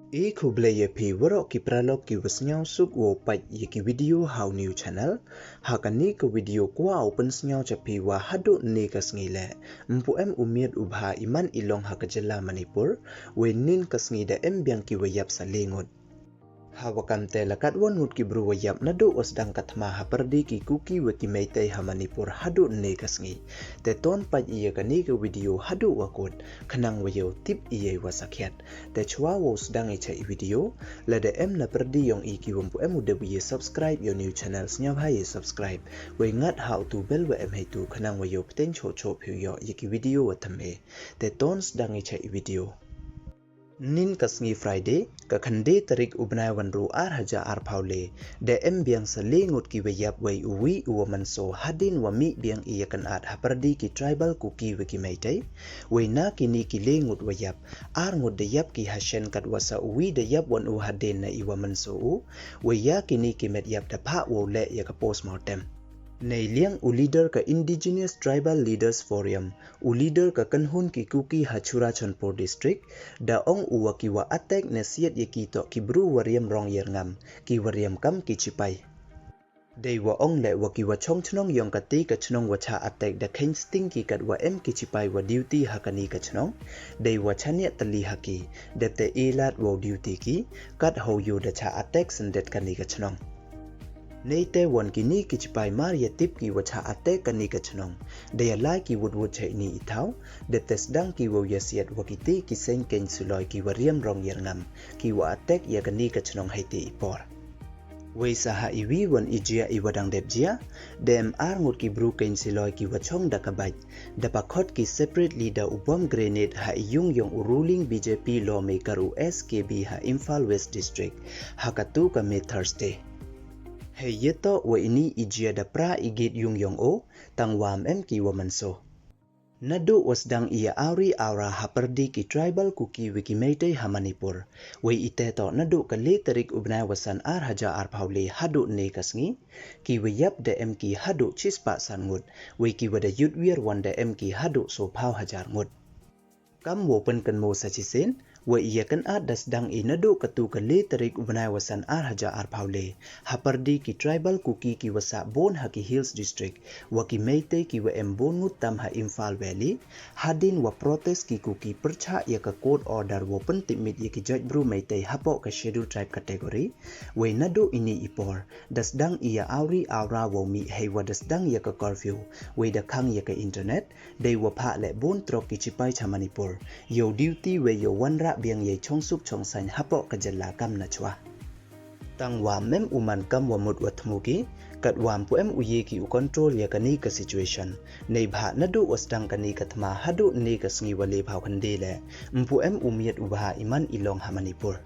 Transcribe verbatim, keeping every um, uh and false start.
I khublei ïa phi waroh ki paralok ki wa sngewsuk wow peit ïa ki video ha u new channel. Ha kani ka video kwah u pynsngew cha phi wa haduh ne ka sngi leh mpu em u miet u bha i man i long ha ka jylla Manipur, wei nin ka sngi da em biang ki wa ïap sa le ngut. Ha wa kam te la kat wan ngut ki bru wa ïap naduh wa sdang ka thma ha pyrdi ki Kuki wa ki Meitei ha Manipur haduh ne ka sngi. Te ton peit ïa kani ka video haduh wa kut khnang wa yow tip ïa wa sakhiat. Te chwa wow sdang i cha i video, lada em na pyrdi yong i ki wa mpu em u dep ïa subscribe ïa u new channel, sngewbha ïa subscribe, wei ngat ha u tu bell wa em hei tu khnang wa yow pteng choh choh phi u yoh ïa ki video wa thymme. Te ton sdang i cha i video. Nin ka sngi Friday, ka khyndai tarik u bnai wa ynru ar hajar arphaw le, da em biang sa le ngut ki wa ïap wei u wi u wa mynsaw hadien wa mih biang i ïa kynad ha pyrdi ki tribal Kuki wa ki Meitei. Wei na kini ki le ngut wa ïap, ar ngut da ïap ki ha shen kat wa sa u wi da ïap wan u hadien na i wa mynsaw u. Wei ïa kini ki met ïap da phah wow leh ïa ka postmortem. Nei liang u leader ka Indigenous Tribal Leaders Forum, u leader ka kynhun ki Kuki ha Churachandpur District, da ong u wa ki wa attack ne siat ïa ki toh ki bru wa riam rong ïarngam, ki wa riam kam ki chipai. Dei wa ong leh wa ki wa chong chnong yong kati ka chnong wa cha attack da khein sting ki kat wa em ki chipai wa duty ha kani ka chnong. Dei wa chaniah tylli ha ki, dep te i lad wow duty ki, kat how ïoh da cha attack syndet kani ka chnong. Nei te wan kini ki chipai mar ïa tip ki wa cha attack kani ka chnong, da ïa lai ki wut wut cha ini i thaw, da te sdang ki wow ïa siat wa kiti ki seng khein suloi ki wa riam rong ïarngam, ki wa attack ïa kani ka chnong hei te i por. Wei sa ha i wi wan i jia i wa dang dep jia, da em ar ngut ki bru khein suloi ki wa chong da ka bike, da pakhot ki separately da u bom grenade ha i yung yong u ruling B J P lawmaker u S K B ha Imphal West District, ha katu ka miet Thursday. Hei ïa toh wa ini i jia da pra i gate yung yong o, tang wa em ki wa mynsaw. Naduh wa sdang i ïa awri awra ha pyrdi ki tribal Kuki wa ki Meitei ha Manipur. Wei i te toh naduh ka le tarik u bnai wa san ar hajar arphaw le haduh ne ka sngi, ki wa ïap da em ki haduh chispah san ngut, wei ki wa da yut wiar wan da em ki haduh sawphaw hajar ngut. Kam wow pynkynmaw sa chisien, wa i ïa kynad da sdang i naduh katu ka le tarik u bnai wa san ar hajar arphaw le, ha pyrdi ki tribal Kuki ki wa sah bun ha ki Hills District, wa ki Meitei ki wa em bun ngut tam ha Imphal Valley, hadien wa protest ki Kuki pyrchah ïa ka court order wow pyntipmit ïa ki jait bru Meitei hapoh ka Scheduled Tribe category. Wei naduh ini i por, da sdang i ïa awri awra wow mih hei wa da sdang ïa ka curfew, wei da khang ïa ka internet, dei wa phah leh bun trok ki chipai cha Manipur, yow duty wei yow wanrah biang ïa i chongsuk chongsaiñ hapoh ka jylla kam na chwa. Tang wa em u man kam wa mut wa thmu ki, kat wa mpu em u ïa ki u control ïa kani ka situation. Neibhah naduh wa sdang kani ka thma haduh ne ka sngi wa le phaw khyndai le, mpu em u miet u bha i man i long ha Manipur.